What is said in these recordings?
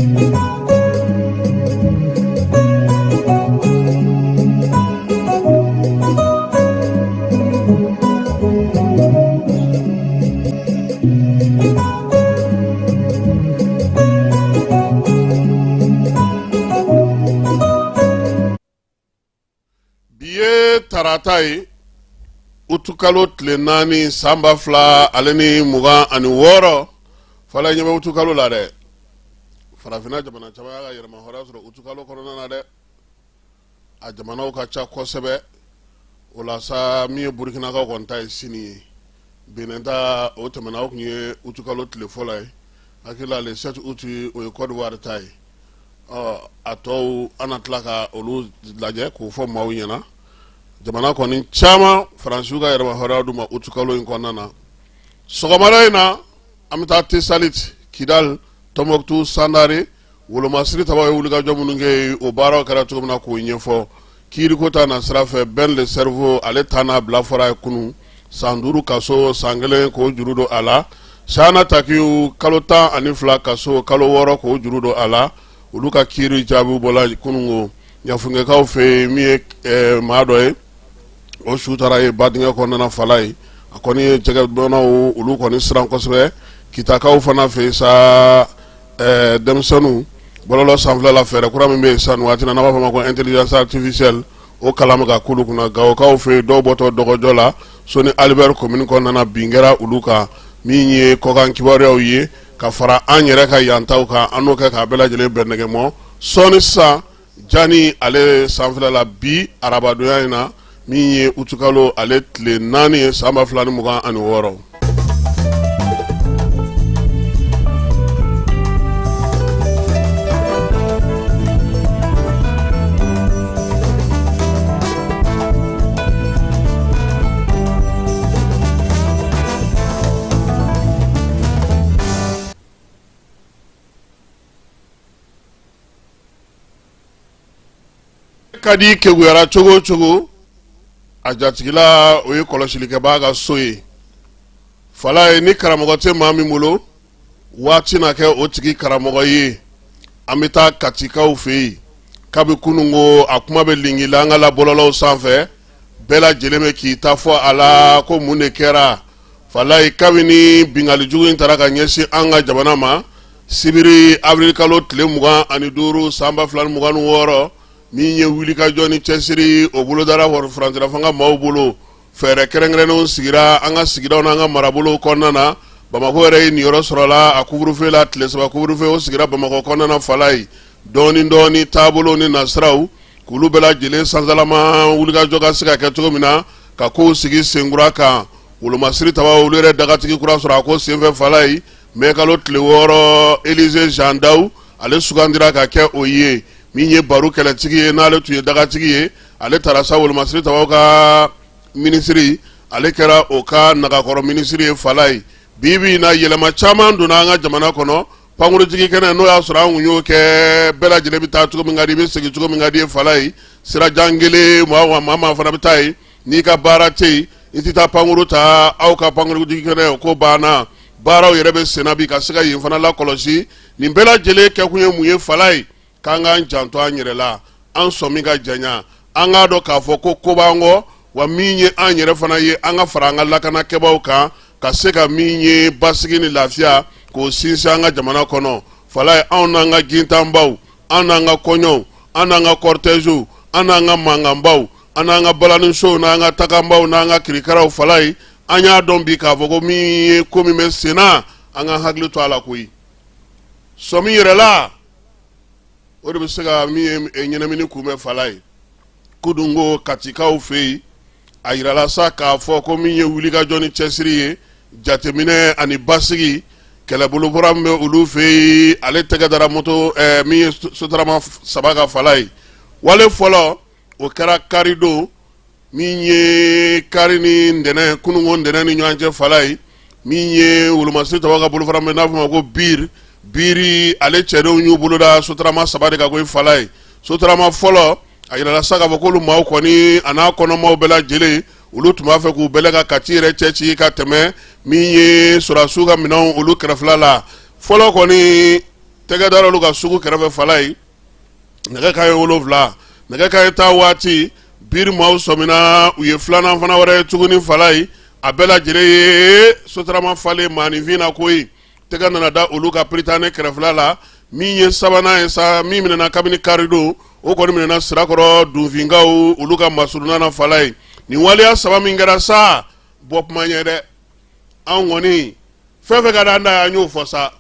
Bi ye tarata ye, utukalo tile 4 san 2026. Fala, ɲɛ bɛ utukalo la dɛ. Farafinna jamana caman y'a ka yɛrɛmahɔrɔnya sɔrɔ utukalo kɔnɔna na dɛ. A jamanaw ka ca kosɛbɛ. O la sa, min ye Burukinakaw kɔni ta ye sini ye, Benin ta o tɛmɛna, o tun ye utukalo tile fɔlɔ ye. Hakili la le 7 août, o ye Côte d'Ivoire ta ye. Ɔ, a tɔw, an na tila ka olu lajɛ k'o fɔ maaw ɲɛna. Jamana kɔni caman, Faransiw ka yɛrɛmahɔrɔnya d'u ma utukalo in kɔnɔna na. Sɔgɔmada in na, an bɛ taa Tesalit, Kidal, Tɔnbɔkutu, Sandare wolomasiri tabaw ye wulikajɔ minnu kɛ, o baaraw kɛra cogo min na, k'o ɲɛfɔ. Kiiriko ta na sira fɛ, Ben le Cerveau, ale ta n'a bila fɔra ye kunun, san 5 kaso, san 1 k'o juru don a la. Sana Takiyu, kalo 12 kaso, kalo 6 k'o juru don a la. Olu ka kiiri jaabi bɔla kunun ko. Ɲafunkɛkaw fɛ yen, min ye maa dɔ ye, o su taara ye badingɛ kɔnɔna fala ye. A kɔni ye jɛgɛbɔnnaw olu kɔni siran kosɛbɛ. Kitakaw fana fɛ yen sa, denmisɛnninw bɔlɔlɔ sanfɛla la, fɛɛrɛ kura min bɛ yen sisan nin waati na, n'an b'a fɔ a ma ko intelligence artificielle, o kalan bɛ ka k'olu kunna. Gawokaw fɛ yen, dɔw bɔtɔ dɔgɔjɔ la Soni Alibɛri commune kɔnɔna na, bin kɛra olu kan. Min ye kɔkan kibaruyaw ye ka fara an yɛrɛ ka yantaw kan, an n'o kɛ k'a bɛɛ lajɛlen bɛn nɛgɛmɔ sɔɔni sisan. Jani ale sanfɛla la bi arabadonya in na, min ye utukalo ale tile 4 ye san 2026. Ka di keguyara cogo o cogo, a jatigila o ye kɔlɔsilikɛbaa ka so ye. Fala ye, ni karamɔgɔ tɛ maa min bolo, waati na kɛ o tigi karamɔgɔ ye. An bɛ taa Katikaw fɛ yen. Kabi kunun ko a kuma bɛ lingila an ka la bɔlɔlɔw sanfɛ, bɛɛ lajɛlen bɛ k'i ta fɔ a la ko mun de kɛra. Falayi, kabini binkanni jugu in taara ka ɲɛsin an ka jamana ma sibiri avril kalo tile 25 san 2026, min ye wulikajɔ ni cɛsiri o bolodara furancɛla fanga maaw bolo, fɛɛrɛ kɛrɛnkɛrɛnnenw sigira an ka sigidaw n'an ka marabolow kɔnɔna na. Bamakɔ yɛrɛ ye niyɔrɔ sɔrɔla a couvre-feu la. Tile 3 couvre-feu, o sigira Bamakɔ kɔnɔna na. Falayi, dɔɔni dɔɔni taabolo ni nasiraw k'olu bɛɛ lajɛlen sansalama, wulikajɔ ka se ka kɛ cogo min na ka kow sigi senkura kan. Wolomasiri tabaw, olu yɛrɛ dagatigi kura sɔrɔ a ko senfɛ. Falayi, mɛ kalo tile 6, Elize Jean Daw, ale sugandira ka kɛ o ye. Min ye baro kɛlɛtigi ye, n'ale tun ye dagatigi ye, ale taara sa wolomasiri tabaw ka minisiri, ale kɛra o ka nagakɔrɔ minisiri ye. Falayi, bi bi in na, yɛlɛma caman donna an ka jamana kɔnɔ. Pankurujigi kɛnɛ, n'o y'a sɔrɔ an kun y'o kɛ, bɛɛ lajɛlen bɛ taa cogo min ka di, i bɛ segin cogo min ka di ye. Falayi, sirajan kelen, maa maa fana bɛ taa yen. N'i ka baara tɛ yen, i tɛ taa pankuru ta. Aw ka pankurujigi kɛnɛ, o ko banna. Baaraw yɛrɛ bɛ senna bi ka se ka yen fana lakɔlɔsi. Nin bɛɛ lajɛlen kɛkun ye mun ye? Falayi, k'an k'an janto an yɛrɛ la, an sɔmi ka janya, an k'a dɔn k'a fɔ ko ko b'an kɔ. Wa min ye an yɛrɛ fana ye, an ka fara an ka lakanakɛbaw kan ka se ka min ye basigi ni lafiya k'o sinsin an ka jamana kɔnɔ. Falayi, anw n'an ka gintanbaw, an n'an ka kɔɲɔw, an n'an ka cortègew, an n'an ka mankanbaw, an n'an ka balanisow, n'an ka takanbaw, n'an ka kirikaraw, falayi, an y'a dɔn bi k'a fɔ ko min ye ko min bɛ senna, an ka hakili to a la koyi. Sɔmi yɛrɛ la, o de bɛ se ka min ye ɲɛnamini kunbɛn. Falayi, kudunko Katikaw fɛ yen, a yirala sa k'a fɔ ko min ye wulikajɔ ni cɛsiri ye, jateminɛ ani basigi kɛlɛbolofara min bɛ olu fɛ yen, ale tɛgɛ dara moto min ye sotarama 3 kan. Falayi, wale fɔlɔ, o kɛra karidon, min ye kari ni ntɛnɛn, kununko ntɛnɛn ni ɲɔgɔn cɛ. Falayi, min ye wolomasiri tabaw ka bolofara min n'a fɔ ma ko BIR, BIR ale cɛdenw y'u bolo da sotarama 3 de kan koyi. Falayi, sotarama fɔlɔ, a yirala sa k'a fɔ k'olu maaw kɔni a n'a kɔnɔmaw bɛɛ lajɛlen, olu tun b'a fɛ k'u bɛlɛ ka Kati yɛrɛ cɛci ka tɛmɛ min ye sɔrɔdasiw ka minɛnw olu kɛrɛfɛla la. Fɔlɔ kɔni Tɛgɛ dara olu ka sugu kɛrɛfɛ Falaye, nɛgɛ kanɲɛ 7, nɛgɛ kanɲɛ 10 waati, BIR maaw sɔmina, u ye filanan fana wɛrɛ ye tuguni Falaye. A bɛɛ lajɛlen ye sotarama falen maaninfin na koyi. Tɛgɛ nana da olu ka Prytanée kɛrɛfɛla la. Min ye sabanan ye sa, min minɛna kabini karidon, o kɔni minɛna Sirakɔrɔ Dunfinkaw olu ka masurunna na Falaye. Nin waleya saba min kɛra sa, bɔ kuma ɲɛ dɛ. Anw kɔni, fɛn fɛn ka d'an da ye, an y'o fɔ sa,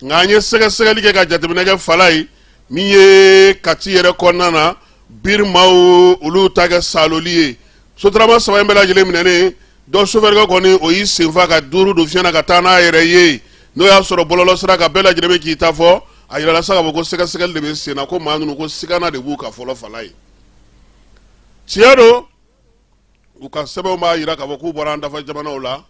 nka an ye sɛgɛsɛgɛli kɛ ka jateminɛ kɛ Falaye. Min ye Kati yɛrɛ kɔnɔna na, BIR maaw olu ta kɛ saloli ye. Sotarama saba in bɛɛ lajɛlen minɛnen, dɔ sofɛrikɛ kɔni, o y'i senfa ka duuru don fiɲɛ na ka taa n'a yɛrɛ ye. N'o y'a sɔrɔ bɔlɔlɔ sira kan, bɛɛ lajɛlen bɛ k'i ta fɔ. A yirala sa k'a fɔ ko sɛgɛsɛgɛli de bɛ sen na, ko maa ninnu, ko sigana de b'u kan fɔlɔ Falaye. Tiɲɛ don, u ka sɛbɛnw b'a jira k'a fɔ k'u bɔra an dafa jamanaw la,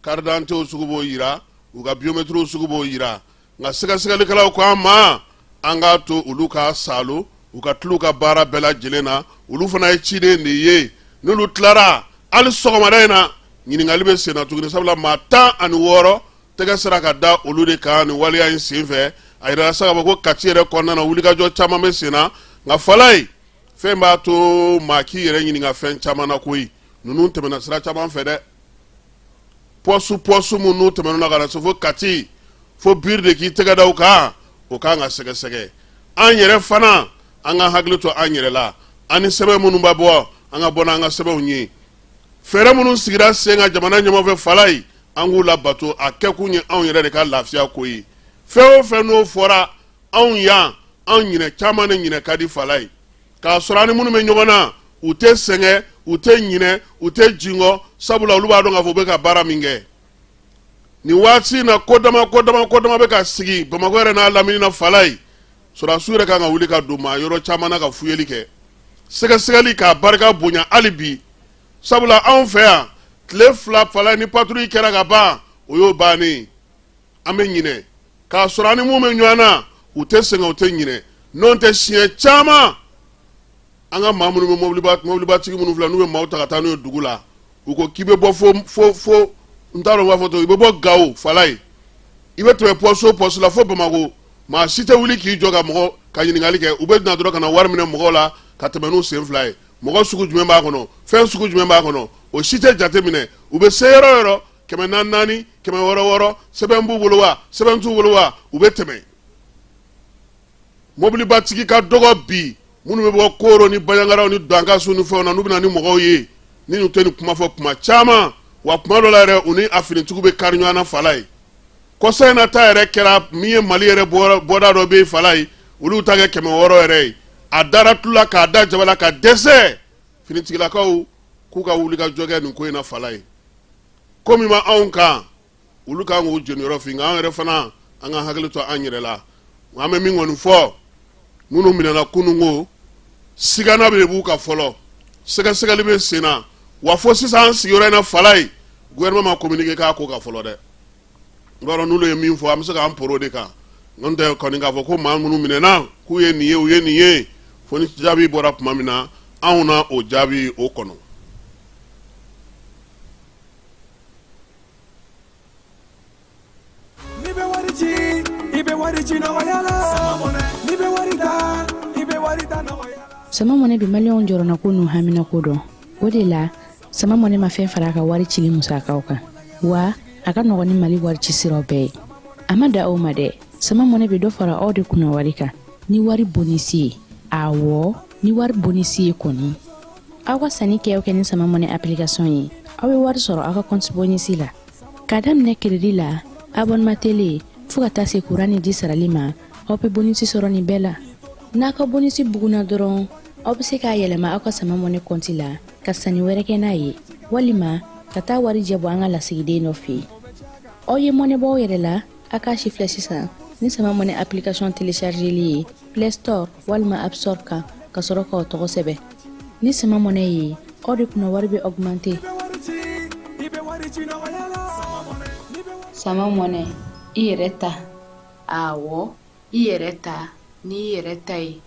carte d'identité sugu b'o jira, u ka biométrie sugu b'o jira, nka sɛgɛsɛgɛlikɛlaw ko an ma an k'a to olu ka salo, u ka tila u ka baara bɛɛ lajɛlen na. Olu fana ye ciden de ye. N'olu tilara, hali sɔgɔmada in na, ɲininkali bɛ sen na tuguni, sabula maa 16 tɛgɛ sera ka da olu de kan nin waleya in senfɛ. A yirala sa k'a fɔ ko Kati yɛrɛ kɔnɔna na, wulikajɔ caman bɛ sen na, nka Falaye, fɛn b'a to maa k'i yɛrɛ ɲininka fɛn caman na koyi. Ninnu tɛmɛna sira caman fɛ dɛ. Pɔsu pɔsu minnu tɛmɛna na ka na se fo Kati, fo BIR de k'i tɛgɛ da u kan, o kan ka sɛgɛsɛgɛ. An yɛrɛ fana, an ka hakili to an yɛrɛ la. An ni sɛbɛn minnu b'a bɔ, an ka bɔ n'an ka sɛbɛnw ye. Fɛɛrɛ minnu sigira sen kan jamana ɲɛmaaw fɛ Falaye, an k'u labato. A kɛkun ye anw yɛrɛ de ka lafiya ko ye. Fɛn o fɛn n'o fɔra anw yan, anw ɲinɛ caman de ɲinɛ ka di Falaye, k'a sɔrɔ an ni minnu bɛ ɲɔgɔn na, u tɛ sɛgɛn, u tɛ ɲinɛ, u tɛ jingɔ, sabula olu b'a dɔn k'a fɔ u bɛ ka baara min kɛ nin waati in na. Ko dama ko dama ko dama bɛ ka sigi Bamakɔ yɛrɛ n'a lamini na Falaye. Sɔrɔdasiw yɛrɛ kan ka wuli ka don maa yɔrɔ caman na ka fuyeli kɛ, sɛgɛsɛgɛli k'a barika bonya hali bi, sabula anw fɛ yan, tile 2 Falaye, ni patrouille kɛra ka ban, o y'o bannen. An bɛ ɲinɛ, k'a sɔrɔ an ni mun bɛ ɲɔgɔn na, u tɛ sɛgɛn, u tɛ ɲinɛ. N'o tɛ, siɲɛ caman, an ka maa minnu bɛ mobilibatigi minnu filɛ, n'u bɛ maaw ta ka taa n'u ye dugu la, u ko k'i bɛ bɔ fo fo fo, n t'a dɔn n b'a fɔ cogo, i bɛ bɔ Gawo Falaye, i bɛ tɛmɛ pɔsi o pɔsi la fo Bamakɔ, maa si tɛ wuli k'i jɔ ka mɔgɔ ka ɲininkali kɛ. U bɛ na dɔrɔn ka na wari minɛ mɔgɔw la ka tɛmɛ n'u sen fila ye. Mɔgɔ sugu jumɛn b'a kɔnɔ, fɛn sugu jumɛn b'a kɔnɔ, o si tɛ jate minɛ. U bɛ se yɔrɔ o yɔrɔ, 400 400, 600 600, sɛbɛn b'u bolo wa, sɛbɛn t'u bolo wa, u bɛ tɛmɛ. Mobilibatigi ka dɔgɔ bi minnu bɛ bɔ Koro ni Banjagaraw ni Dankaso ni fɛnw na, n'u bɛ na ni mɔgɔw ye, ni n'u tɛ nin kuma fɔ kuma caman wa. Kuma dɔ la yɛrɛ, u ni a finitigiw bɛ kari ɲɔgɔn na Falaye. Kɔsa in na ta yɛrɛ kɛra min ye, Mali yɛrɛ bɔda dɔ bɛ yen Falaye, olu ta kɛ 600 yɛrɛ ye. A dara tulu la k'a da jaba la ka dɛsɛ. Finitigilakaw k'u ka wuli ka jɔ kɛ nin ko in na Falaye. Ko min ma anw kan, olu kan k'u jeniyɔrɔ fin, nka an yɛrɛ fana, an ka hakili to an yɛrɛ la. An bɛ min kɔni fɔ, minnu minɛna kununko, sigana de b'u kan fɔlɔ, sɛgɛsɛgɛli bɛ sen na wa. Fo sisan, an sigiyɔrɔ in na Falaye, gouvernement ma communiqué k'a ko kan fɔlɔ dɛ. I b'a dɔn, n'olu ye min fɔ, an bɛ se k'an poro de kan. N'o tɛ kɔni, k'a fɔ ko maa minnu minɛna k'u ye nin ye, u ye nin ye, fo ni jaabi bɔra tuma min na, anw na o jaabi o kɔnɔ. N'i bɛ wari ci, i bɛ wari ci nɔgɔya la. N'i bɛ wari ta, i bɛ wari ta nɔgɔya la. Sama Mɔnɛ bɛ Maliyɛnw jɔrɔnako n'u haminako dɔn. O de la, Sama Mɔnɛ ma fɛn fara a ka wari cili musakaw kan, wa a ka nɔgɔn ni Mali wari ci siraw bɛɛ ye. A ma da o ma dɛ, Sama Mɔnɛ bɛ dɔ fara aw de kunna wari kan ni wari bonisi ye. Awɔ, ni wari bonisi ye kɔni. Aw ka sanni kɛ o kɛ ni Sama Mɔnɛ application ye, aw bɛ wari sɔrɔ aw ka compte bonus la. K'a daminɛ crédit la, abonnement télé, fo ka taa se courant ni ji sarali ma, aw bɛ bonus sɔrɔ nin bɛɛ la. N'a ka bonus bugunna dɔrɔn, aw bɛ se k'a yɛlɛma aw ka Sama Mɔnɛ compte la ka sanni wɛrɛ kɛ n'a ye, walima ka taa warijɛ bɔ an ka lasigiden dɔ fɛ yen. Aw ye mɔnɛ bɔ aw yɛrɛ la, a k'a si filɛ sisan ni Sama Mɔnɛ application téléchargeli ye Play Store walima App Store kan, ka sɔrɔ k'aw tɔgɔ sɛbɛn. Ni Sama Mɔnɛ ye, aw de kunna wari bɛ augmenter. Sama Mɔnɛ, i yɛrɛ ta. Awɔ, i yɛrɛ ta n'i yɛrɛ ta ye.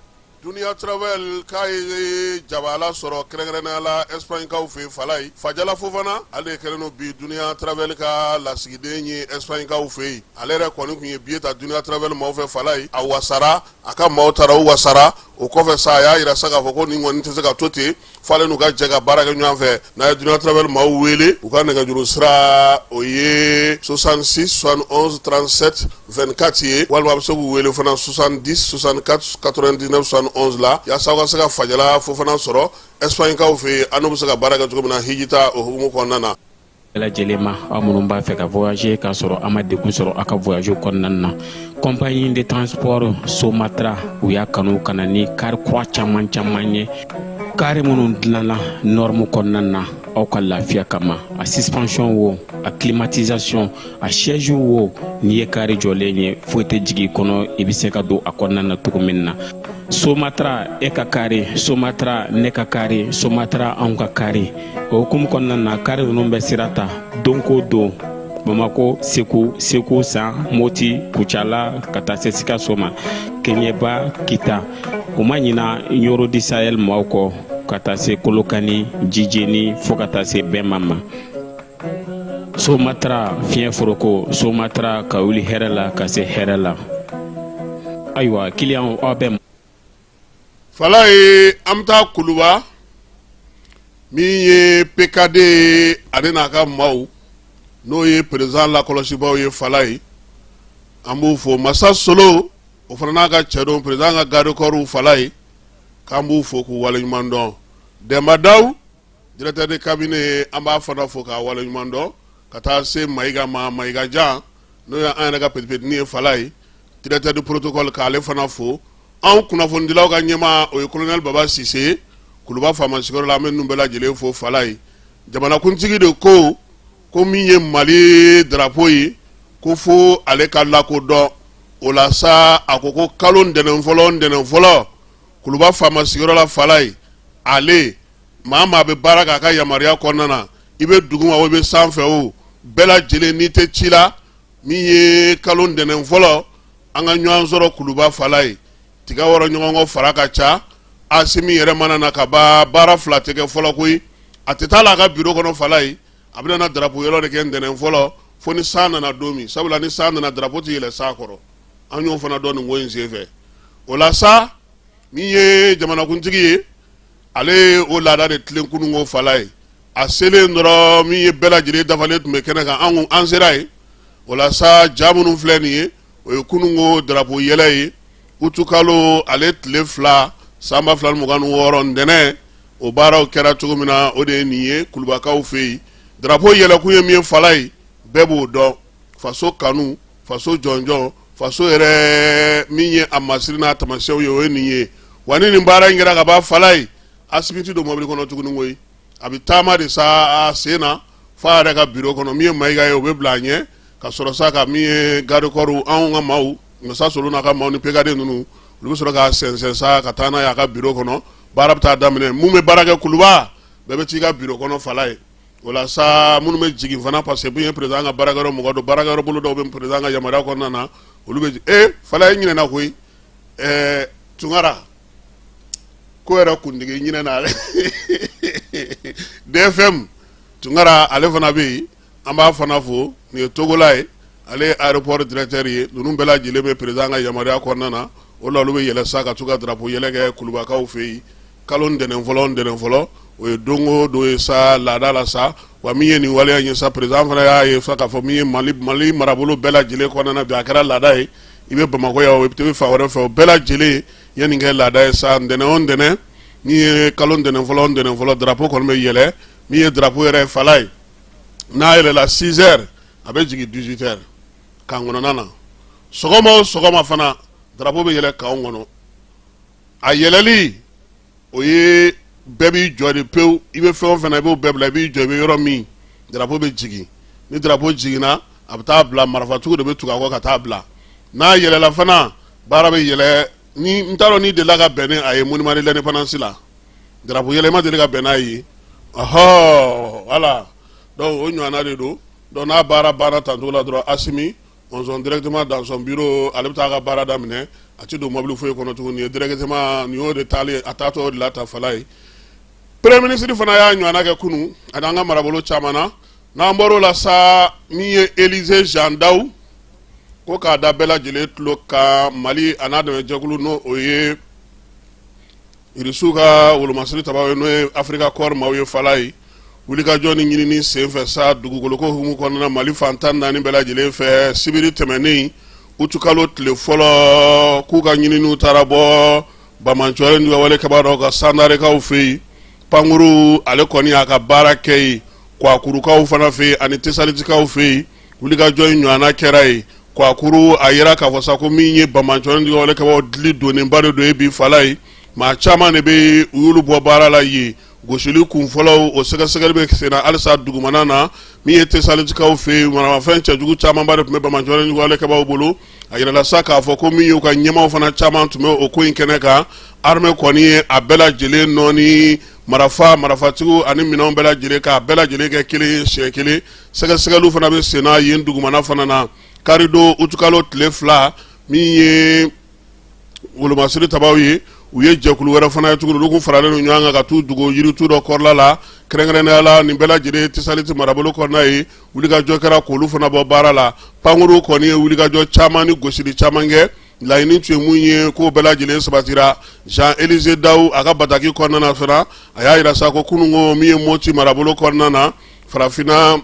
Dunia Travel k'a ye jabala sɔrɔ kɛrɛnkɛrɛnnenya la Espagne-kaw fɛ Falaye Fajala Fofana, ale de kɛlen don bi Dunia Travel ka lasigiden ye Espagne-kaw fɛ yen. Ale yɛrɛ kɔni tun ye billet ta Dunia Travel maaw fɛ Falaye, a wasara, a ka maaw taara, u wasara. O kɔfɛ sa, a y'a jira sa k'a fɔ ko nin kɔni tɛ se ka to ten, f'ale n'u ka jɛ ka baara kɛ ɲɔgɔn fɛ. N'a ye Dunia Travel maaw wele, u ka nɛgɛjuru sira o ye 66 71 37 24 ye, walima a bɛ se k'u wele fana 70 64 99 71 la, yaasa aw ka se ka Fajala Fofana sɔrɔ Espagne-kaw fɛ yen, an n'u bɛ se ka baara kɛ cogo min na hijita o hukumu kɔnɔna na. Bɛɛ lajɛlen ma, aw minnu b'a fɛ ka voyager k'a sɔrɔ a ma degun sɔrɔ aw ka voyage kɔnɔna na, compagnie de transport Somatra, u y'a kanu ka na ni kari kura caman caman ye, kari minnu dilanna norme kɔnɔna na aw ka lafiya kama. A suspension wo, a climatisation, a siège wo, n'i ye kari jɔlen ye, foyi tɛ jigin i kɔnɔ, i bɛ se ka don a kɔnɔna na cogo min na. Somatra, e ka kari Somatra, ne ka kari Somatra, anw ka kari. O hukumu kɔnɔna na, kari ninnu bɛ sira ta don ko don Bamako, Segu, Segu San, Moti, Kucala, ka taa se Sikaso ma, Keɲeba, Kita. U ma ɲina Ɲoro du Sahel maaw kɔ, ka taa se Kolokani, Jijeni, fo ka taa se Bɛma ma. Somatra fiɲɛ foroko, Somatra ka wuli hɛrɛ la ka se hɛrɛ la. Ayiwa, kiliyanw, aw bɛ Falaye, an bɛ taa Kuluba. Min ye PKD ye, ale n'a ka maaw, n'o ye président lakɔlɔsibaaw ye Falaye, an b'u fo. Masa Solo, o fana n'a ka cɛdenw, président ka garde corps Falaye, k'an b'u fo k'u waleɲuman dɔn. Dɛnba Daw, directeur de cabinet, an b'a fana fo k'a waleɲuman dɔn, ka taa se Mayiga ma, Mayiga Jan, n'o ye an yɛrɛ ka petit petitnin ye Falaye, directeur de protocole, k'ale fana fo. Anw kunnafonidilaw ka ɲɛmaa, o ye colonel Baba Sise ye Kuluba faama sigiyɔrɔ la. An bɛ ninnu bɛɛ lajɛlen fo Falaye. Jamanakuntigi de ko ko min ye Mali drapeau ye, ko fo ale ka lakodɔn. O la sa, a ko ko kalo ntɛnɛn fɔlɔ, ntɛnɛn fɔlɔ, Kuluba faama sigiyɔrɔ la Falaye, ale maa maa bɛ baara k'a ka yamaruya kɔnɔna na, i bɛ duguma o, i bɛ sanfɛ o, bɛɛ lajɛlen, n'i tɛ ci la, min ye kalo ntɛnɛn fɔlɔ, an ka ɲɔgɔn sɔrɔ Kuluba Falaye. Tiga wɔrɔ ɲɔgɔn kɔ fara ka ca. Asimi yɛrɛ mana na ka ban, baara fila tɛ kɛ fɔlɔ koyi. A tɛ taa la a ka biro kɔnɔ Falaye, a bɛna na drapeau yɛlɛ de kɛ ntɛnɛn fɔlɔ, fo ni san nana don min, sabula ni san nana, drapeau tɛ yɛlɛ san kɔrɔ. An y'o fana dɔn nin ko in senfɛ. O la sa, min ye jamanakuntigi ye, ale ye o laada de tilen kununko Falaye. A selen dɔrɔn, min ye bɛɛ lajɛlen dafalen tun bɛ kɛnɛ kan, an an sera yen. O la sa, ja minnu filɛ nin ye, o ye kununko drapeau yɛlɛ ye, utukalo ale tile 2, san 2026, ntɛnɛn. O baaraw kɛra cogo min na, o de ye nin ye Kulubakaw fɛ yen. Drapeau yɛlɛkun ye min ye Falaye, bɛɛ b'o dɔn: faso kanu, faso jɔnjɔn, faso yɛrɛ min ye a masiri n'a tamasiyɛnw ye, o ye nin ye. Wa ni nin baara in kɛra ka ban Falaye, Asimi tɛ don mobili kɔnɔ tuguni koyi. A bɛ taama de sa a sen na f'a yɛrɛ ka biro kɔnɔ. Min ye Mayiga ye, o bɛ bila a ɲɛ ka sɔrɔ sa ka min ye garde corps, anw ka maaw, Masa Solo n'a ka maaw ni PKD ninnu, olu bɛ sɔrɔ k'a sɛnsɛn sa ka taa n'a ye a ka biro kɔnɔ. Baara bɛ taa daminɛ. Mun bɛ baara kɛ Kuluba, bɛɛ bɛ t'i ka biro kɔnɔ Falaye. O la sa, minnu bɛ jigin fana, parce que min ye président ka baarakɛyɔrɔ mɔgɔ dɔ, baarakɛyɔrɔ bolo dɔw bɛ président ka yamaruya kɔnɔna na, olu bɛ e Falaye ɲinɛna koyi. Ɛɛ, Tunkara ko yɛrɛ kuntigi ɲinɛna ale, DFM Tunkara, ale fana bɛ yen, an b'a fana fo. Nin ye Togola ye, ale ye aéroport directeur ye. Ninnu bɛɛ lajɛlen bɛ président ka yamaruya kɔnɔna na. O la, olu bɛ yɛlɛ sa ka t'u ka drapeau yɛlɛ kɛ Kulubakaw fɛ yen kalo ntɛnɛn fɔlɔ, ntɛnɛn fɔlɔ. O ye don o don ye sa laada la sa. Wa min ye nin waleya in ye sa, président fana y'a ye sa k'a fɔ min ye Mali marabolo bɛɛ lajɛlen kɔnɔna na bi, a kɛra laada ye. I bɛ Bamakɔ yan o, i bɛ fan wɛrɛ fɛ o, bɛɛ lajɛlen ye nin kɛ laada ye sa. Ntɛnɛn o ntɛnɛn, min ye kalo ntɛnɛn fɔlɔ, ntɛnɛn fɔlɔ, drapeau kɔni bɛ yɛlɛ. Min ye drapeau yɛrɛ ye Falaye, n'a yɛlɛla 6 heures, a bɛ jigin 18 heures camp kɔnɔna na. Sɔgɔma o sɔgɔma fana, drapeau bɛ yɛlɛ camp kɔnɔ. A yɛlɛli, o ye bɛɛ b'i jɔ de pewu. I bɛ fɛn o fɛn na, i b'o bɛɛ bila, i b'i jɔ i bɛ yɔrɔ min drapeau bɛ jigin. Ni drapeau jiginna, a bɛ taa bila, marifatigiw de bɛ tugu a kɔ ka taa bila. N'a yɛlɛla fana, baara bɛ yɛlɛ. Ni n t'a dɔn n'i delila ka bɛn ni a ye monument de l'indépendance la, drapeau yɛlɛ, i ma deli ka bɛn n'a ye? Ɔhɔ, voilà, donc o ɲɔgɔnna de don. Donc n'a baara banna tancogo la dɔrɔn, Asimi mɔnzɔn directement dans son bureau, ale bɛ taa a ka baara daminɛ, a tɛ don mobili foyi kɔnɔ tuguni. Nin ye directement nin y'o de taalen, a taatɔ o de la ta Falaye. Premier ministre fana y'a ɲɔgɔnna kɛ kunun ani an ka marabolo caman na. N'an bɔr'o la sa, min ye Élisée Jean Daou ko k'a da bɛɛ lajɛlen tulo kan, Mali a n'a dɛmɛjɛkulu, n'o o ye Irisiw ka wolomasiri tabaw ye, n'o ye Africa Corps maaw ye Falaye, wulikajɔ ni ɲinini senfɛ sa dugukoloko hukumu kɔnɔna Mali fan 14 bɛɛ lajɛlen fɛ, sibiri tɛmɛnen utukalo tile fɔlɔ, k'u ka ɲininiw taara bɔ banbaanciwale ni wale kɛbaa dɔw ka Sandarekaw fɛ yen. Pankuru ale kɔni y'a ka baara kɛ yen, Kwakurukaw fana fɛ yen ani Tesalitikaw fɛ yen, wulikajɔ in ɲɔgɔnna kɛra yen. Kwakuru, a yira k'a fɔ sa ko min ye banbaanciwale ni wale kɛbaaw dili donnenba de don ye bi Falaye. Maa caman de bɛ, u y'olu bɔ baara la yen. Gosili kun fɔlɔw, o sɛgɛsɛgɛli bɛ senna halisa dugumana na. Min ye Tesalitikaw fɛ yen, maramafɛn cɛjugu camanba de tun bɛ banbaanciwale ni wale kɛbaaw bolo. A yirala sa k'a fɔ ko min y'u ka ɲɛmaaw fana caman tun bɛ o ko in kɛnɛ kan. Armée kɔni ye a bɛɛ lajɛlen nɔɔni, marafa, marafatigiw ani minɛnw bɛɛ lajɛlen, k'a bɛɛ lajɛlen kɛ kelen ye siɲɛ kelen. Sɛgɛsɛgɛliw fana bɛ senna yen dugumana fana na. Karidon utukalo tile 2, min ye wolomasiri tabaw ye, u ye jɛkulu wɛrɛ fana ye tuguni, olu kun faralen don ɲɔgɔn kan ka t'u dogo yiritu dɔ kɔrɔla la. Kɛrɛnkɛrɛnnenya la, nin bɛɛ lajɛlen Tesaliti marabolo kɔnɔna ye, wulikajɔ kɛra k'olu fana bɔ baara la. Pankuru kɔni ye wulikajɔ caman ni gosili caman kɛ. Laɲini tun ye mun ye, k'o bɛɛ lajɛlen sabatira. Jean Élisée Daou a ka bataki kɔnɔna na fana, a y'a yira sa ko kununko, min ye Moti marabolo kɔnɔna na, farafinna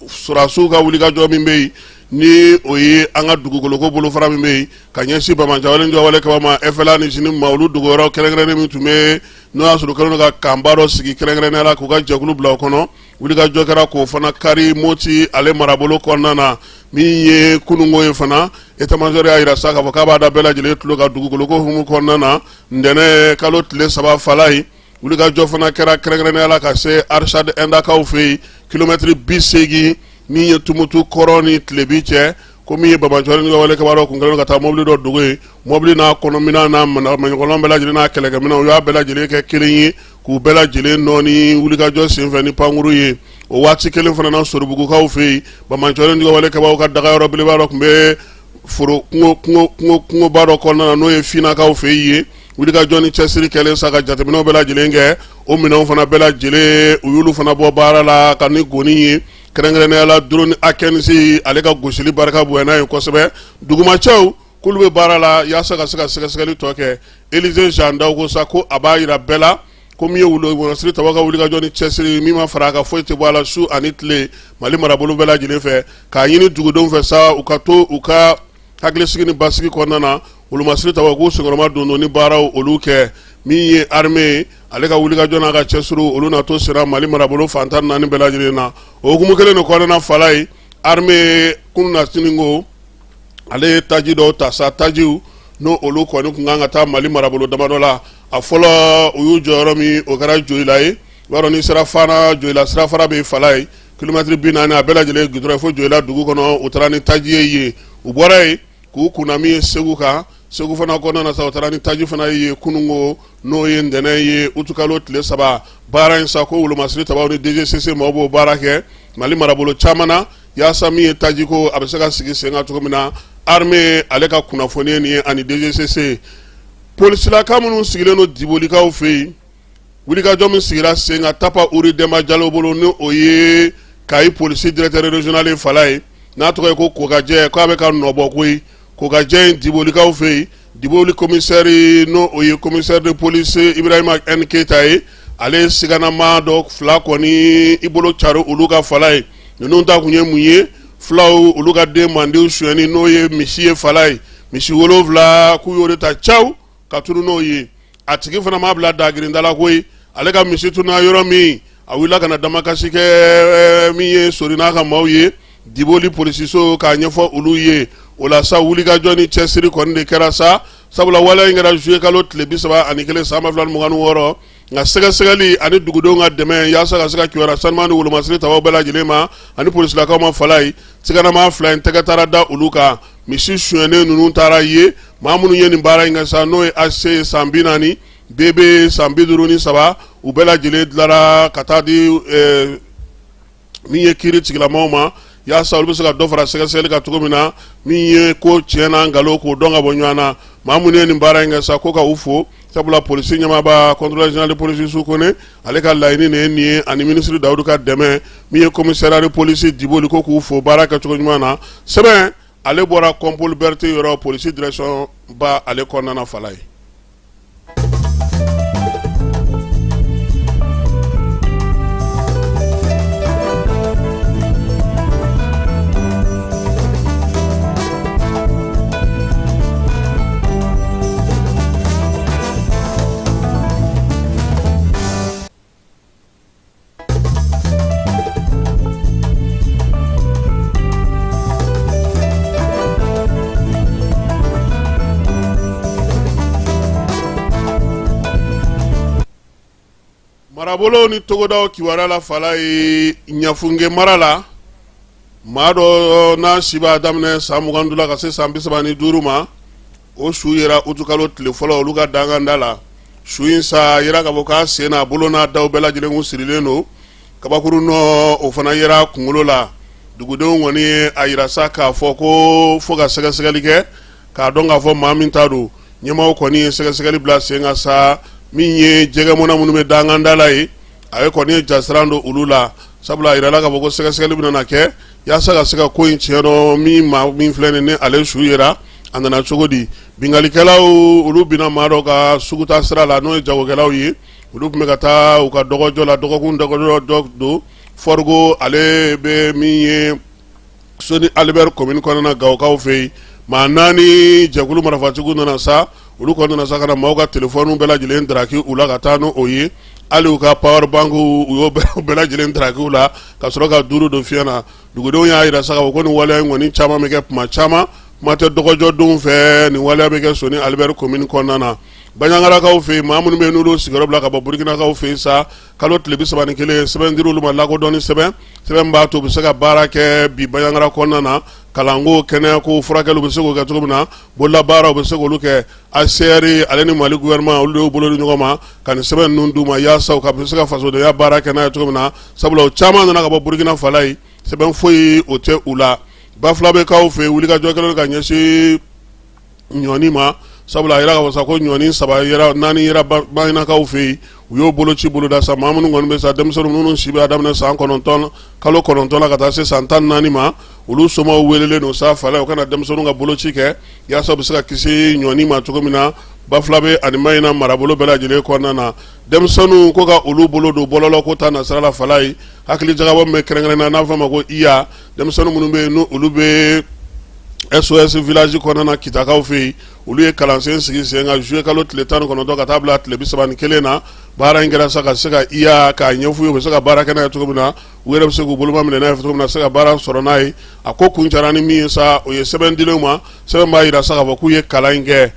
sɔrɔdasiw ka wulikajɔ min bɛ yen, ni o ye an ka dugukoloko bolofara min bɛ yen ka ɲɛsin banbaanciwale ni wale kɛbaa ma, FLA ni JNIM ma, olu dogoyɔrɔ kɛrɛnkɛrɛnnen min tun bɛ, n'o y'a sɔrɔ kɛlen don ka kanba dɔ sigi kɛrɛnkɛrɛnnenya la k'u ka jɛkulu bila o kɔnɔ, wulikajɔ kɛra k'o fana kari Moti ale marabolo kɔnɔna na. Min ye kununko ye fana, état-major y'a yira sa k'a fɔ k'a b'a da bɛɛ lajɛlen tulo kan dugukoloko hukumu kɔnɔna na. Ntɛnɛn kalo tile 3 Falaye, wulikajɔ fana kɛra kɛrɛnkɛrɛnnenya la ka se Archad Indakaw fɛ yen, kilomɛtiri 80 min ye Tumutu kɔrɔn ni tilebin cɛ, ko min ye banbaanciwale ni wale kɛbaa dɔ kun kɛlen ka taa mobili dɔ dogo yen. Mobili n'a kɔnɔminɛn n'a maɲɔgɔnlɔn bɛɛ lajɛlen n'a kɛlɛkɛminɛn, u y'a bɛɛ lajɛlen kɛ kelen ye k'u bɛɛ lajɛlen nɔɔni wulikajɔ senfɛ ni pankuru ye. O waati kelen fana na, Soribugukaw fɛ yen, banbaanciwale ni wale kɛbaaw ka dagayɔrɔ belebeleba dɔ tun bɛ foro kungoba dɔ kɔnɔna na, n'o ye Finakaw fɛ yen. Wulikajɔ ni cɛsiri kɛlen sa ka jateminɛw bɛɛ lajɛlen kɛ, o minɛnw fana bɛɛ lajɛlen, u y'olu fana bɔ baara la ka ni goni ye. Kɛrɛnkɛrɛnnenya la, drone A15, ale ka gosili barika bonyana ye kosɛbɛ. Dugumacɛw k'olu bɛ baara la yaasa ka se ka sɛgɛsɛgɛli tɔ kɛ. Élisée Jean Daou ko sa ko a b'a yira bɛɛ la ko min ye wolomasiri tabaw ka wulikajɔ ni cɛsiri min ma fara a kan, foyi tɛ bɔ a la su ani tile Mali marabolo bɛɛ lajɛlen fɛ, k'a ɲini dugudenw fɛ sa u ka to u ka hakilisigi ni basigi kɔnɔna na. Wolomasiri tabaw k'u senkɔrɔma don ni baaraw olu kɛ. Min ye armée ale ka wulikajɔ n'a ka cɛsiriw, olu na to sera Mali marabolo fan 14 bɛɛ lajɛlen na. O hukumu kelen de kɔnɔna Falaye, armée kununasini ko ale ye taji dɔw ta sa, tajiw n'o olu kɔni tun kan ka taa Mali marabolo damadɔ la. A fɔlɔ, u y'u jɔyɔrɔ min, o kɛra Joyila ye. I b'a dɔn n'i sera Fana, Joyila sirafara bɛ Falaye, kilomɛtiri 40, a bɛɛ lajɛlen goudron fo Joyila dugu kɔnɔ. U taara ni taji ye yen. U bɔra yen k'u kunna min ye Segu kan. Segu fana kɔnɔna na sa, u taara ni taji fana ye kununko, n'o ye ntɛnɛn ye utukalo tile 3. Baara in sa, ko wolomasiri tabaw ni DGCC maaw b'o baara kɛ Mali marabolo caman na yaasa min ye tajiko, a bɛ se ka sigi sen kan cogo min na. Armée ale ka kunnafoni ye nin ye ani DGCC. Polisilaka minnu sigilen don Dibolikaw fɛ yen, wulikajɔ min sigira sen kan Tapa Uri Denba Jalo bolo, ni o ye Kayi polisi directeur régional ye Falaye, n'a tɔgɔ ye ko Kokajɛ, k'a bɛ ka nɔbɔ koyi. Kokajɛ in Dibolikaw fɛ yen, Diboli commissaire, n'o o ye commissaire de police Ibrahima N Keyita ye, ale ye siganama dɔ fila kɔni i bolo cari olu ka Falaye. Ninnu ta kun ye mun ye? Fulaw olu ka den mandenw sonyɛni, n'o ye misi ye Falaye, misi 7, k'u y'o de ta caw ka tunu n'o ye. A tigi fana m'a bila dagirinda la koyi. Ale ka misi tununa yɔrɔ min, a wulila ka na damakasi kɛ min ye Sori n'a ka maaw ye Diboli polisiso k'a ɲɛfɔ olu ye. O la sa, wulikajɔ ni cɛsiri kɔni de kɛra sa, sabula waleya in kɛra juillet kalo tile 31 san 2026. Nka sɛgɛsɛgɛli ani dugudenw ka dɛmɛ yaasa ka se ka kibaruya sanuman di wolomasiri tabaw bɛɛ lajɛlen ma ani polisilakaw ma Falaye, siganama fila in tɛgɛ taara da olu kan. Misi sonyɛnen ninnu taara ye. Maa minnu ye nin baara in kɛ sa, n'o ye AC san 40, BB san 53, u bɛɛ lajɛlen dilara ka taa di min ye kiiri tigilamaw ma yaasa olu bɛ se ka dɔ fara sɛgɛsɛgɛli kan cogo min na min ye ko tiɲɛ n'a nkalon k'o dɔn ka bɔ ɲɔgɔn na. Maa minnu ye nin baara in kɛ sa, ko ka u fo, sabula polisi ɲɛmaaba contrôleur général de police Yusu Kone, ale ka laɲini de ye nin ye, ani minisiri Dawudu ka dɛmɛ. Min ye commissariat de police Diboli, ko k'u fo baara kɛcogo ɲuman na. Sɛbɛn ale bɔra Kɔnpoli Berete yɔrɔ, polisi direction ba ale kɔnɔna na, Falaye. Marabolo ni togodaw kibaruya la, Falaye, Ɲafunke mara la, maa dɔ n'a si b'a daminɛ san 25 la ka se san 35 ma, o su yera utukalo tile fɔlɔ olu ka danganda la. Su in sa yera k'a fɔ k'a sen n'a bolo n'a daw bɛɛ lajɛlen kun sirilen don. Kabakuru nɔ o fana yera kunkolo la. Dugudenw kɔni ye a yira sa k'a fɔ ko fo ka sɛgɛsɛgɛli kɛ k'a dɔn k'a fɔ maa min ta don. Ɲɛmaaw kɔni ye sɛgɛsɛgɛli bila sen kan sa. Min ye jɛgɛmɔna minnu bɛ danganda la ye, a ye kɔni ye jasiran don olu la, sabula a yirala k'a fɔ ko sɛgɛsɛgɛli bɛna na kɛ yaasa ka se ka ko in tiɲɛ dɔn. Min maa min filɛ nin ni ale su yera, a nana cogo di? Binkalikɛlaw olu binna maa dɔ ka suguta sira la, n'o ye jagokɛlaw ye. Olu tun bɛ ka taa u ka dɔgɔjɔ la, dɔgɔkun dɔgɔjɔ dɔ don. Fɔrigo ale bɛ min ye Soni Alibɛri commune kɔnɔna, Gawokaw fɛ yen, maa naani jɛkulu marifatigiw nana sa. Olu kɔni nana sa ka na maaw ka telefɔniw bɛɛ lajɛlen daraki u la ka taa n'o ye. Hali u ka power bank, u y'o bɛɛ lajɛlen daraki u la ka sɔrɔ ka duuru don fiɲɛ na. Dugudenw y'a jira sa k'a fɔ ko nin waleya in kɔni caman bɛ kɛ tuma caman, kuma tɛ dɔgɔjɔdenw fɛ. Nin waleya bɛ kɛ Soni Alibɛri commune kɔnɔna na. Baɲagarakaw fɛ yen, maa minnu bɛ yen n'olu sigiyɔrɔ bila ka bɔ Burukinakaw fɛ yen sa, kalo tile 31, sɛbɛn dir'olu ma, lakodɔnni sɛbɛn, sɛbɛn b'a to u bɛ se ka baara kɛ bi Baɲagara kɔnɔna na. Kalanko, kɛnɛyako, furakɛli, u bɛ se k'o kɛ cogo min na, bololabaara, u bɛ se k'olu kɛ. HCR ale ni Mali gouvernement, olu de y'u bolo di ɲɔgɔn ma ka nin sɛbɛn ninnu d'u ma yaasa u ka se ka fasodenya baara kɛ n'a ye cogo min na, sabula o caman nana ka bɔ Burukina Falaye, sɛbɛn foyi o tɛ u la. Bafulabɛkaw fɛ, wulikajɔ kɛlen ka ɲɛsin ɲɔni ma, sabula a yira k'a fɔ sa ko ɲɔni saba yera, naani yera Mahinakaw fɛ yen. U y'o boloci boloda sa. Maa minnu kɔni bɛ sa, denmisɛnnin minnu si bɛ a daminɛ san 9, kalo 9 la ka taa se san 14 ma, olu somaw welelen don sa, Falaye, u ka na denmisɛnninw ka boloci kɛ yaasa u bɛ se ka kisi ɲɔni ma cogo min na Bafulabɛ ani Mahina marabolo bɛɛ lajɛlen kɔnɔna na. Denmisɛnninw ko ka olu bolo don bɔlɔlɔ ko ta nasira la, Falaye, hakili jagabɔ min bɛ kɛrɛnkɛrɛn na, n'a fɔ a ma ko IA, denmisɛnnin minnu bɛ yen n'olu bɛ SOS village kɔnɔna na Kitakaw fɛ yen, olu ye kalansen sigi sen kan juillet kalo tile 19 ka taa bila tile 31 na. Baara in kɛra sa ka se ka IA k'a ɲɛf'u ye, u bɛ se ka baara kɛ n'a ye cogo min na, u yɛrɛ bɛ se k'u boloma minɛ n'a ye cogo min na, se ka baara sɔrɔ n'a ye. A ko kuncɛra ni min ye sa, o ye sɛbɛn dilenw ma, sɛbɛn b'a jira sa k'a fɔ k'u ye kalan in kɛ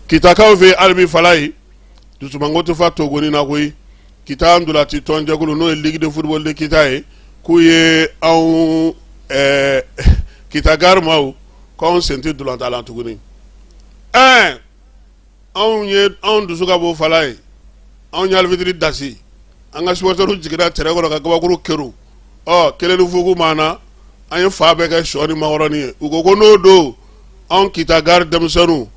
Kitakaw fɛ yen. Hali bi, Falaye, dusumango tɛ fa togoni na koyi. Kita ntolaci tɔnjɛkulu, n'o ye ligue de football de Kita ye, k'u ye anw Kita gare maaw k'anw sen tɛ ntolatan la tuguni. Ɛɛ, anw ye anw dusu ka bon, Falaye. Anw ye alifitiri dasi, an ka supporters jiginna terrain kɔnɔ ka kabakuru kɛrun. Ɔ kelen ni fugu maa na, an ye fa bɛɛ kɛ sɔ ni makɔrɔni ye. U ko ko n'o don, anw Kita gare denmisɛnninw,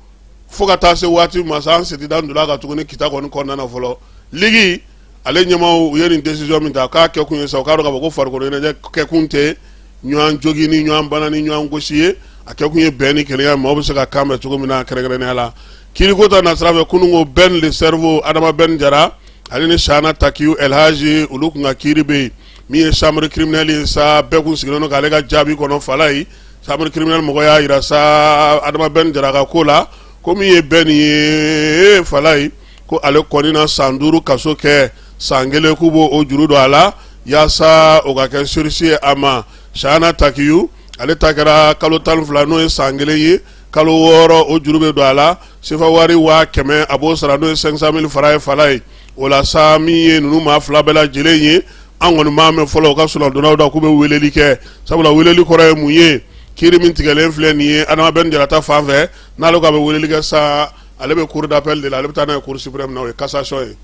fo ka taa se waati ma sa, an sen tɛ da ntola kan tuguni Kita kɔni kɔnɔna na fɔlɔ. Ligue ale ɲɛmaaw, u ye nin décision min ta, k'a kɛkun ye sa, u k'a dɔn k'a fɔ ko farikolo ɲɛnajɛ kɛkun tɛ ɲɔgɔn jogin ni ɲɔgɔn bana ni ɲɔgɔn gosi ye. A kɛkun ye bɛn ni kelenya, maaw bɛ se ka kan bɛn cogo min na kɛrɛnkɛrɛnnenya la. Kiriko ta nasira fɛ, kunun ko Ben le cerveau, Adama Ben Jara ale ni Sana Takiyu Elhaji, olu kun ka kiiri bɛ yen. Min ye chambre criminelle ye sa, bɛɛ kun sigilen don k'ale ka jaabi kɔnɔ, Falaye. Chambre criminelle mɔgɔ y'a jira sa Adama Ben Jara ka ko la, ko min ye Ben ye, Falaye, ko ale kɔni na san 5 kaso kɛ, san 1 k'u b'o o juru don a la yaasa o ka kɛ sursis ye a ma. Sana Takiyu ale ta kɛra kalo 12, n'o ye san 1 ye, kalo 6, o juru bɛ don a la. Sefa wari 100 000, a b'o sara, n'o ye 500 000 francs ye, Falaye. O la sa, min ye ninnu maa fila bɛɛ lajɛlen ye, an kɔni m'a mɛn fɔlɔ u ka solondonnaw da k'u bɛ weleli kɛ, sabula weleli kɔrɔ ye mun ye? Kiiri min tigɛlen filɛ nin ye Adama Ben Jara ta fan fɛ, n'ale ko a bɛ weleli kɛ sa, ale bɛ cour d'appel de la, ale bɛ taa n'a ye cour suprême na, o ye cassation ye.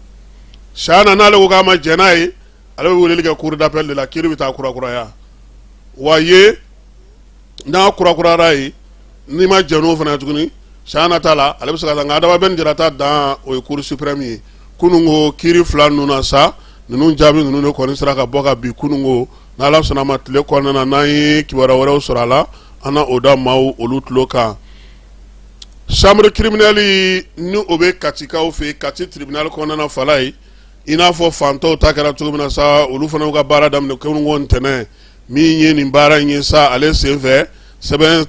Sana, n'ale ko k'a ma jɛn n'a ye, ale bɛ weleli kɛ cour d'appel de la, kiiri bɛ taa kurakuraya wa ye. N'a kurakurara ye, n'i ma jɛn n'o fana tuguni, siɲɛ nata la ale bɛ se ka taa. Nka Adama Ben Jara ta dan, o ye Cour suprême ye. Kununko kiiri fila ninnu na sa, ninnu jaabi ninnu de kɔni sera ka bɔ ka bin kununko. N'Ala sɔnna ma, tile kɔnɔna na, n'an ye kibaruya wɛrɛw sɔrɔ a la, an na o da maaw olu tulo kan. Chambre criminelle ni o bɛ Katikaw fɛ, Kati tribunal kɔnɔna na, Falaye, i n'a fɔ fantɔw ta kɛra cogo min na sa, olu fana y'u ka baara daminɛ kununko ntɛnɛn. Min ye nin baara in ye sa, ale senfɛ sɛbɛn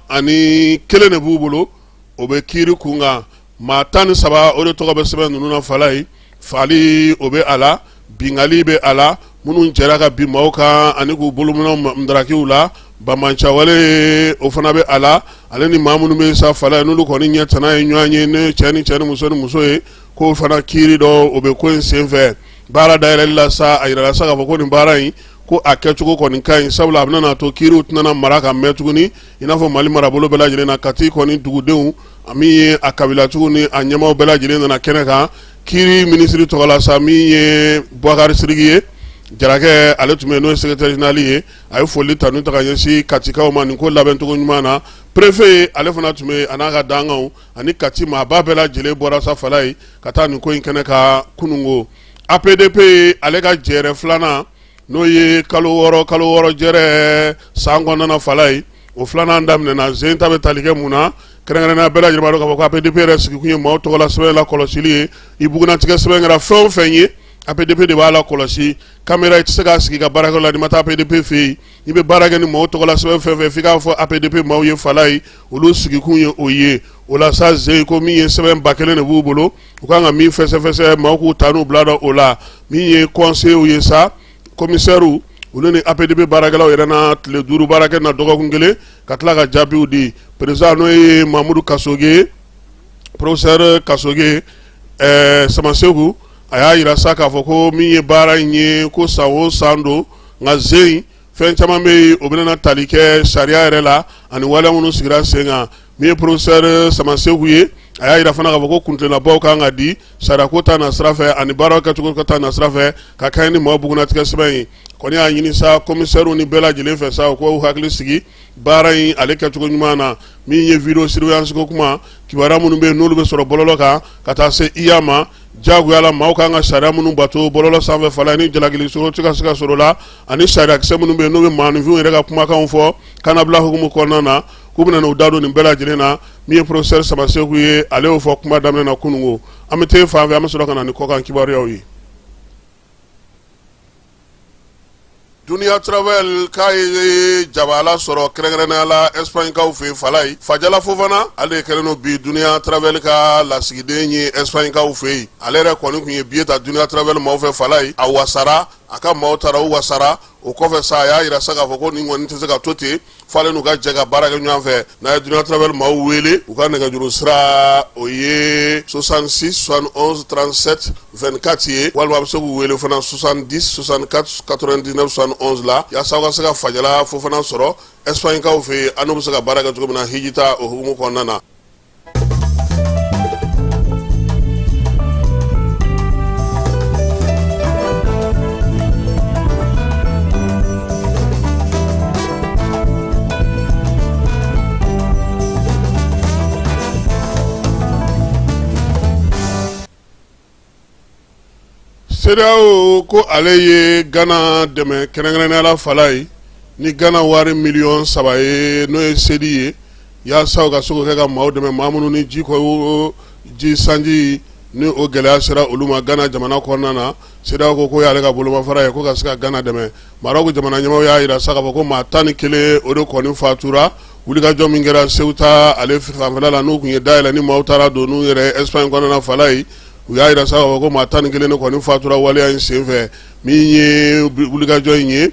11 de b'u bolo, o bɛ kiiri kunkan. Maa 13, o de tɔgɔ bɛ sɛbɛn ninnu na. Falaye, faali o bɛ a la, binkanni bɛ a la, minnu jɛra ka bin maaw kan ani k'u bolominɛw ndaraki u la, banbaanciwale o fana bɛ a la, ale ni maa minnu bɛ sa, Falaye, n'olu kɔni ɲɛ tana ye ɲɔgɔn ye, ni cɛ ni cɛ ni muso ni muso ye, k'o fana kiiri dɔ o bɛ ko in senfɛ. Baara dayɛlɛli la sa, a yirala sa k'a fɔ ko nin baara in, ko a kɛcogo kɔni ka ɲi, sabula a bɛna n'a to kiiriw tɛna mara ka mɛn tuguni, i n'a fɔ Mali marabolo bɛɛ lajɛlen na. Kati kɔni dugudenw, min ye a kabilatigiw ni a ɲɛmaaw bɛɛ lajɛlen nana kɛnɛ kan. Kiiri minisiri tɔgɔ la sa, min ye Bubakari Sidiki ye, Jarakɛ, ale tun bɛ yen, n'o ye secrétaire général ye, a ye foli tanu ta ka ɲɛsin Katikaw ma nin ko labɛncogo ɲuman na. Préfet, ale fana tun bɛ yen, a n'a ka dankanw ani Kati maaba bɛɛ lajɛlen bɔra sa, Falaye, ka taa nin ko in kɛnɛ kan kununko. APDP, ale ka jɛrɛ filanan, n'o ye kalo 6 kalo 6 jɛrɛ san kɔnɔna, Falaye, o filanan daminɛna. Zen ta bɛ tali kɛ mun na? Kɛrɛnkɛrɛnnenya, bɛɛ lajɛlen b'a dɔn k'a fɔ ko APDP yɛrɛ sigikun ye maaw tɔgɔla sɛbɛn la kɔlɔsili ye. I bugunnatigɛ sɛbɛn kɛra fɛn o fɛn ye, APDP de b'a la kɔlɔsi. Kamera, i tɛ se k'a sigi ka baarakɛyɔrɔ la n'i ma taa APDP fɛ yen. I bɛ baara kɛ ni maaw tɔgɔla sɛbɛn fɛn fɛn, f'i k'a fɔ APDP maaw ye. Falaye, olu sigikun ye o ye. O la sa, zen ko min ye sɛbɛn 1000 de b'u bolo, u kan ka min fɛsɛfɛsɛ, maaw k'u ta n'u bila dɔn o la. Min ye conseillers ye sa, commissaires, olu ni APDP baarakɛlaw yɛrɛ na tile 5 baara kɛ na dɔgɔkun kelen, ka tila ka jaabiw di. Président, n'o ye Mamudu Kasoge, professeur Kasoge Samaseku, a y'a jira sa k'a fɔ ko min ye baara in ye, ko san o san don, nka zen fɛn caman bɛ yen, o bɛna tali kɛ sariya yɛrɛ la ani waleya minnu sigira sen kan. Min ye professeur Samaseku ye, a y'a jira fana k'a fɔ ko kuntilennabaw kan ka di sariyako ta na sira fɛ ani baaraw kɛcogo ka taa na sira fɛ ka kɛɲɛ ni maaw bugunnatigɛ sɛbɛn ye. Kɔni y'a ɲini sa commissaires ni bɛɛ lajɛlen fɛ sa, u k'u hakili sigi baara in ale kɛcogo ɲuman na. Min ye vidéo surveillance ko kuma, kibaruya minnu bɛ yen n'olu bɛ sɔrɔ bɔlɔlɔ kan ka taa se IA ma, jagoya la maaw kan ka sariya minnu bato bɔlɔlɔ sanfɛ, Falaye, ni jalakili sɔrɔ tɛ ka se ka sɔrɔ la, ani sariyakisɛ minnu bɛ yen n'u bɛ maaninfinw yɛrɛ ka kumakanw fɔ kannabila hukumu kɔnɔna na, k'u bɛna n'u da don nin bɛɛ lajɛlen na. Min ye professeur Samaseku ye, ale y'o fɔ kuma daminɛ na kununko. An bɛ taa fan fɛ, an bɛ sɔrɔ ka na ni kɔkan kibaruyaw ye. Dunia Travel k'a ye jabala sɔrɔ kɛrɛnkɛrɛnnenya la Espagne-kaw fɛ yen. Falaye, Fajala Fofana, ale de kɛlen don bi Dunia Travel ka lasigiden ye Espagne-kaw fɛ yen. Ale yɛrɛ kɔni tun ye billet ta Dunia Travel maaw fɛ. Falaye, a wasara, a ka maaw taara, u wasara. O kɔfɛ sa, a y'a jira sa k'a fɔ ko nin kɔni tɛ se ka to ten, f'ale n'u ka jɛ ka baara kɛ ɲɔgɔn fɛ. N'a ye Dunia Travel maaw wele, u ka nɛgɛjuru sira, o ye 66 71 37 24 ye, walima a bɛ se k'u wele fana 70 64 99 71 la, yaasa aw ka se ka Fajala Fofana sɔrɔ Espagne-kaw fɛ yen, an n'u bɛ se ka baara kɛ cogo min na hijita o hukumu kɔnɔna na. CEDEAO ko ale ye Gana dɛmɛ kɛrɛnkɛrɛnnenya la, Falaye, ni Gana wari miliyɔn 3 ye, n'o ye sedi ye, yaasa u ka se k'o kɛ ka maaw dɛmɛ, maa minnu ni ji ko ji sanji ni o gɛlɛya sera olu ma Gana jamana kɔnɔna na. CEDEAO ko k'o y'ale ka bolomafara ye, ko ka se ka Gana dɛmɛ. Maroc jamana ɲɛmaaw y'a jira sa k'a fɔ ko maa 11, o de kɔni fatura wulikajɔ min kɛra Ceuta ale fanfɛla la, n'u tun ye dayɛlɛ ni maaw taara don n'u yɛrɛ Espagne kɔnɔna, Falaye. U y'a jira sa k'a fɔ ko maa 11 de kɔni fatura waleya in senfɛ. Min ye wulikajɔ in ye,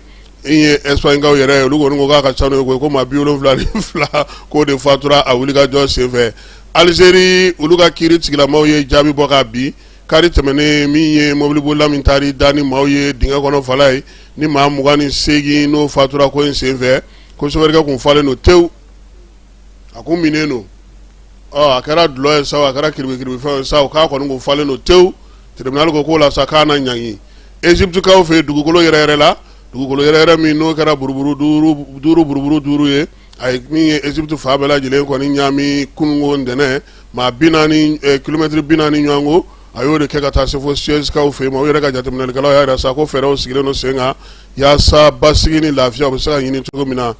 in ye Espagnekaw yɛrɛ ye, olu kɔni ko k'a ka ca n'o ye koyi, ko maa 72 k'o de fatura a wulikajɔ senfɛ. Algérie, olu ka kiiri tigilamaw ye jaabi bɔ ka bin kari tɛmɛnen, min ye mɔbilibolila min taar'i da ni maaw ye dingɛ kɔnɔ, Falaye, ni maa 28 n'o fatura ko in senfɛ, ko sofɛrikɛ kun falen don tewu, a kun minnen don. Ɔ a kɛra dulɔ ye sa, a kɛra kiribikiribifɛn ye sa, k'a kɔni kun falen don tewu. Tribunal ko k'o la sa, k'a na ɲangi. Égyptekaw fɛ yen, dugukolo yɛrɛ yɛrɛ la. Dugukolo yɛrɛyɛrɛ min n'o kɛra buruburu duuru buruburu duuru ye, a ye min ye Egypte fan bɛɛ lajɛlen kɔni ɲaami kununko ntɛnɛn, maa 40, kilomɛtiri 40 ɲɔgɔnko, a y'o de kɛ ka taa se fo Suezkaw fɛ yen ma. U yɛrɛ ka jateminɛlikɛlaw y'a jira sa ko fɛɛrɛw sigilen don sen kan yaasa basigi ni lafiya u bɛ se ka ɲini cogo min na.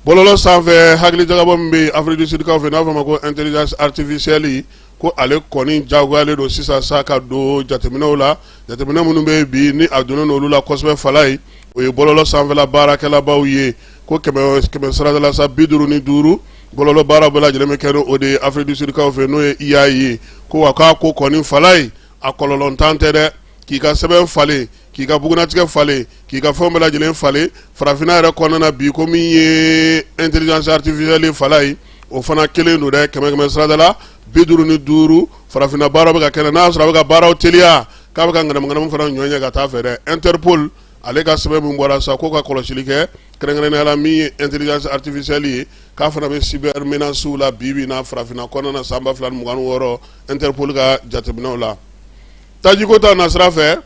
Bɔlɔlɔ sanfɛ hakilijagabɔ min bɛ Afrique du Sud kaw fɛ, n'a fɔ a ma ko intelligence artificielle, ko ale kɔni jagoyalen don sisan sa ka don jateminɛw la. Jateminɛ minnu bɛ bi ni a donnen olu la kosɛbɛ Falaye, o ye bɔlɔlɔ sanfɛla baarakɛlabaw ye, ko kɛmɛ kɛmɛ sarada la sa 55 bɔlɔlɔ baara bɛɛ lajɛlen bɛ kɛ o de ye Afrique du Sud kaw fɛ, n'o ye IA ye. Ko wa k'a ko kɔni Falaye, a kɔlɔlɔntan tɛ dɛ. K'i ka sɛbɛn falen, k'i ka bugunatigɛ falen, k'i ka fɛn bɛɛ lajɛlen falen farafinna yɛrɛ kɔnɔna na bi, ko min ye intelligence artificielle Falaye, o fana kelen don dɛ. Kɛmɛ kɛmɛ sarada la 55 farafinna baara bɛ ka kɛ, n'a sɔrɔ a bɛ ka baaraw teliya, k'a bɛ ka ŋanamuŋanamu fana ɲɔ ɲɛ ka taa fɛ dɛ. Interpol ale ka sɛbɛn min bɔra sa ko ka kɔlɔsili kɛ, kɛrɛnkɛrɛnnenya la min ye intelligence artificielle ye, k'a fana bɛ cyber menaces la bi bi na farafinna kɔnɔna na san 2026, Interpol ka jateminɛw la. Tajiko ta nasira fɛ,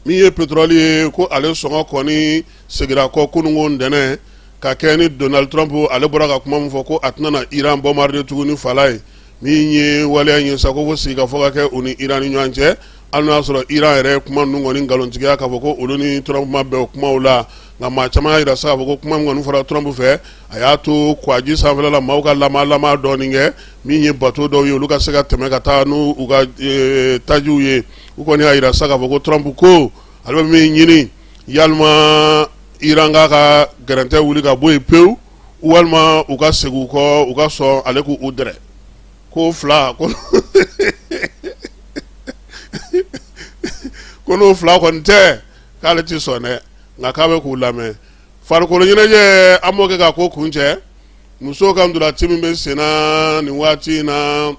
min ye pétrole ye, ko ale sɔngɔ kɔni segira kɔ kununko ntɛnɛn ka kɛ ni Donald Trump ale bɔra ka kuma min fɔ ko a tɛna na Iran bombarder tuguni Falaye. Min ye waleya ye sa ko fo sigikafɔ ka kɛ u ni Iran ni ɲɔgɔn cɛ, hali n'a y'a sɔrɔ Iran yɛrɛ ye kuma ninnu kɔni nkalontigiya k'a fɔ ko olu ni Trump ma bɛn o kumaw la. Nka maa caman y'a jira sa k'a fɔ ko kuma min kɔni fɔra Trump fɛ, a y'a to kwaji sanfɛla la maaw ka lama lama dɔɔnin kɛ, min ye bateau dɔw ye, olu ka se ka tɛmɛ ka taa n'u u ka tajiw ye. U kɔni y'a jira sa k'a fɔ ko Trump ko ale bɛ min ɲini, yalima Iran k'a ka gɛrɛntɛ wuli ka bɔ yen pewu, walima u ka segin u kɔ, u ka sɔn ale k'u dɛrɛ ko fila ko n'o fila kɔni tɛ, k'ale tɛ sɔn dɛ, nka k'a bɛ k'u lamɛn. Farikolo ɲɛnajɛ, an b'o kɛ ka ko kuncɛ. Musow ka ntolaci min bɛ senna nin waati in na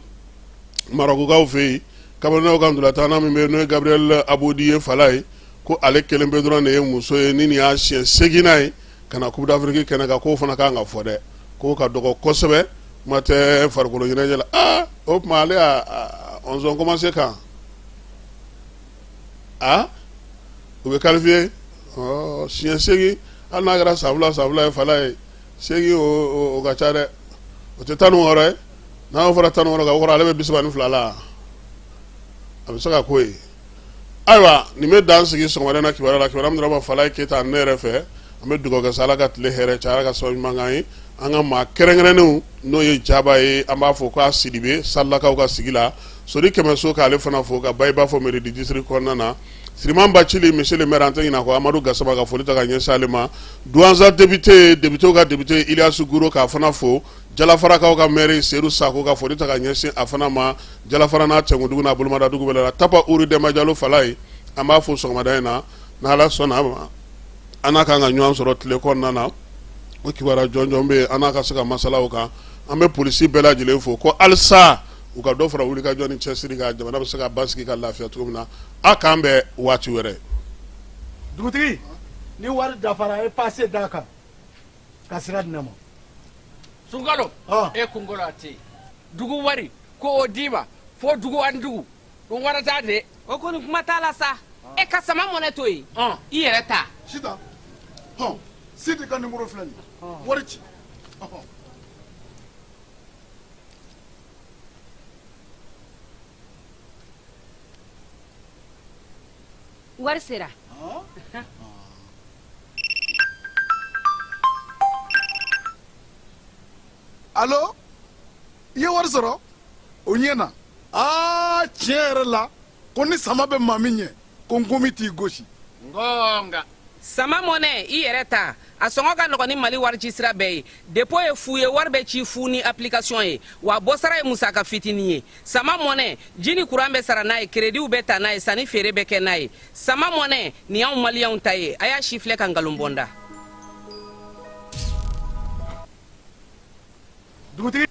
Marɔkukaw fɛ yen, Camerounais ka ntolatanna min bɛ yen n'o ye Gabriel Abodi ye Falaye, ko ale kelen pe dɔrɔn de ye muso ye ni nin y'a siɲɛ seeginnan ye ka na Coupe d'Afrique kɛnɛ kan, k'o fana kan ka fɔ dɛ, k'o ka dɔgɔ kosɛbɛ, kuma tɛ farikolo ɲɛnajɛ la. Aa, o tuma ale y'a on commencé kan aa u bɛ qualifié siɲɛ 8, hali n'a kɛra san fila san fila ye Falaye, 8 o ka ca dɛ, o tɛ 16 ye. N'a fɔra 16 ka kɔrɔ, ale bɛ 32 la, a bɛ se ka ko ye. Ayiwa, nin bɛ dan sigi sɔgɔmada na kibaruya la, kibaruya min dira ma Falaye Keyita ne yɛrɛ fɛ. An bɛ dugawu kɛ sa, Ala ka tile hɛrɛ caya, Ala ka sababu ɲuman k'an ye. An ka maa kɛrɛnkɛrɛnnenw, n'o ye Jaba ye, an b'a fɔ k'a Sidibe Salakaw ka sigi la, Sori Kɛmɛso k'ale fana fo, ka Bayiba fo mairie du district kɔnɔna na, Siriman Bacili monsieur le maire, an tɛ ɲinɛ a kɔ, Amadu Gasama ka foli ta ka ɲɛsin ale ma, Douentza député, député ka député Iliyasu Guro k'a fana fo, Jalafarakaw ka maire Seydou Sako ka foli ta ka ɲɛsin a fana ma, Jalafara n'a Cɛnkudugu n'a bolomadadugu bɛɛ la, Tapa Uri Denba Jalo Falaye, an b'a fo sɔgɔmada in na. N'Ala sɔnna a ma, an n'a kan ka ɲɔgɔn sɔrɔ tile kɔnɔna na, o kibaruya jɔnjɔn bɛ yen, an n'a ka se ka masala o kan. An bɛ polisi bɛɛ lajɛlen fo ko halisa u ka dɔ fara wulikajɔ ni cɛsiri kan, jamana bɛ se ka basigi ka lafiya cogo min na. A k'an bɛn waati wɛrɛ. Dugutigi, ni wari dafara, e pase d'a kan ka sira di ne ma. Sunkalo, e kunkolo a tɛ dugu wari ko o d'i ma fo dugu ani dugu ɗum waɗata de. O kɔni kuma t'a la sa, e ka sama mɔnɛ to yen, i yɛrɛ ta. Sitan, hɔn, Sidi ka nimoro filɛ nin ye, wari ci. Wari sera. Alo, i ye wari sɔrɔ o ɲɛ na. Aa, tiɲɛ yɛrɛ la, ko ni sama bɛ maa min ɲɛ, ko nkomi t'i gosi. Ngonga. Sama mɔnɛ, i yɛrɛ ta, a sɔngɔ ka nɔgɔn ni Mali warici sira bɛɛ ye. Dépôt ye fu ye, wari bɛ ci fu ni application ye, wa bɔsara ye musaka fitinin ye. Sama mɔnɛ, ji ni kuran bɛ sara n'a ye, kerediw bɛ ta n'a ye, sanni feere bɛ kɛ n'a ye. Sama mɔnɛ nin y'anw maliyɛnw ta ye. A y'a si filɛ ka nkalon bɔ n da. Dugutigi.